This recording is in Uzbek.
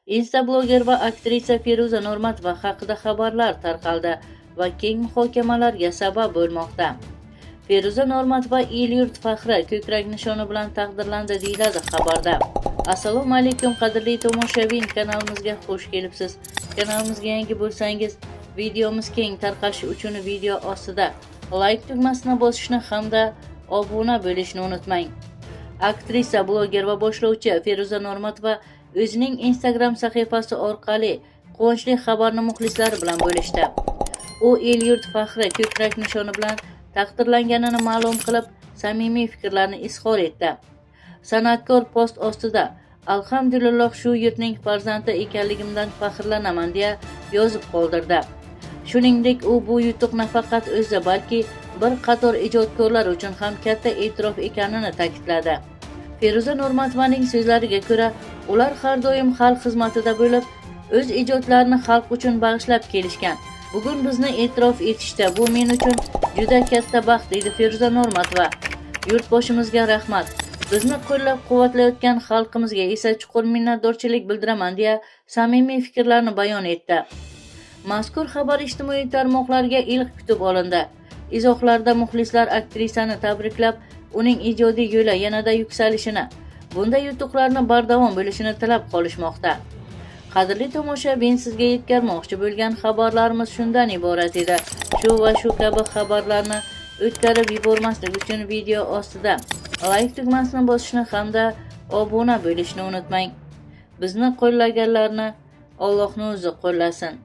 Insta bloger va aktrisa Feruza Normatova haqida xabarlar tarqaldi va keng muhokamalarga sabab bo'lmoqda. Feruza Normatova "El-yurt faxri" ko'krak nishoni bilan taqdirlandi, deyiladi xabarda. Assalomu alaykum, qadrli tomoshabin, kanalimizga xush kelibsiz. Kanalimizga yangi bo'lsangiz, videomiz keng tarqalishi uchun video ostida like tugmasini bosishni hamda obuna bo'lishni unutmang. Aktrisa, bloger va boshlovchi Feruza Normatova o'zining Instagram sahifasi orqali quvonchli xabarni muxlislari bilan bo'lishdi. U "El-yurt faxri" ko'krak nishoni bilan taqdirlanganini ma'lum qilib, samimiy fikrlarini izhor etdi. San'atkor post ostida "Alhamdulillah, shu yurtning farzandi ekanligimdan faxrlanaman", deya yozib qoldirdi. Shuningdek, u bu yutuq nafaqat o'zi, balki bir qator ijodkorlar uchun ham katta e'tirof ekanini ta'kidladi. Feruza Normatovaning so'zlariga ko'ra, ular har doim xalq xizmatida bo'lib, o'z ijodlarini xalq uchun bag'ishlab kelishgan. "Bugun bizni e'tirof etishdi. Bu men uchun juda katta baxt", deydi Feruza Normatova. "Yurtboshimizga rahmat. Bizni qo'llab-quvvatlayotgan xalqimizga esa chuqur minnatdorchilik bildiraman", deya samimiy fikrlarini bayon etdi. Mazkur xabar ijtimoiy tarmoqlarga iliq kutib olindi. Izohlarda muxlislar aktrisani tabriklab, uning ijodiy yo'li yanada yuksalishini, bunday yutuqlarni bardavom bo'lishini tilab qolishmoqda. Qadrli tomoshabin, sizga yetkazmoqchi bo'lgan xabarlarimiz shundan iborat edi. Shu va shu kabi xabarlarni o'tkazib yubormaslik uchun video ostida like tugmasini bosishni hamda obuna bo'lishni unutmang. Bizni qo'llaganlarni Allohning o'zi qo'llasin.